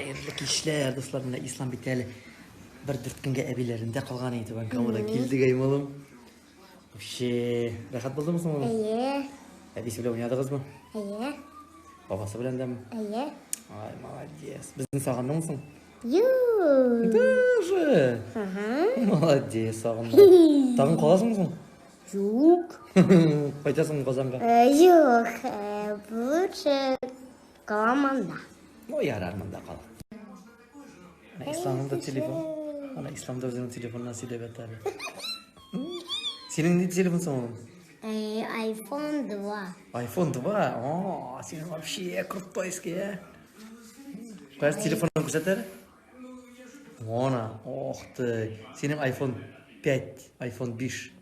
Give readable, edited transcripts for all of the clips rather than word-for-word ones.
Хәерле кичләр, дуслар. Менә Ислам бит әле бер дүрт көнгә әбиләрендә калган иде. Түбән Камада килдек, әй малым. Вообще, рәхәт булдымы соң улым? Әйе. Әбисе белән уйнадыгызмы? Әйе. Бабасы белән дәме? Әйе. Ай, молодец. Безне сагындыңмы соң? Юк. Тоже. Молодец, сагындым. Тагын каласыңмы соң? Юк. Кайтасыңмы Казанга? Юк. Лучше каламанда. Ну, ярар, монда кал. Ана Исламның да телефон. Ана Ислам да үзенең телефоныннан сөйләп ята әле. Синең нинди телефон соң улым? iPhone 2. iPhone 2? О, синең вообще крутойский, ә? Кайсы телефонын күрсәт әле? Она, ох ты. Синең iPhone 5, iPhone 5.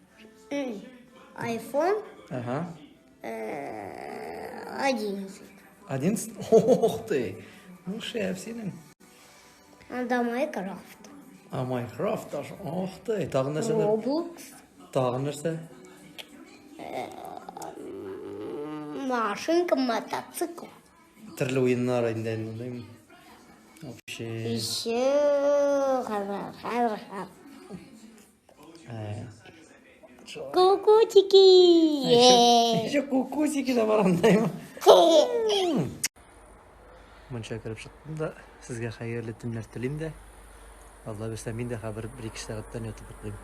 iPhone Ага. 11. 11? Ох ты. Ну, шәп синең. Анда Minecraft. А Minecraft даже. Ох ты. Тагын нәрсә? Roblox. Тагын нәрсә? Машинка, мотоцикл. Төрле уеннар инде инде. Вообще. Еще хәзер, хәзер, хәзер. Ә. Кукутики. Еще кукусики да бар анда. Мунча кереп чыктым да, сезгә хәерле төннәр телим дә. Алла бирсә, мин дә хәзер бер-ике сәгатьтән ятып йоклыйм.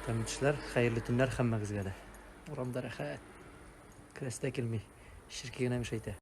Тәмле төшләр, хәерле төннәр һәммәгезгә дә. Урамда рәхәт. Керәсе дә килми. Черки генә мешәйтә.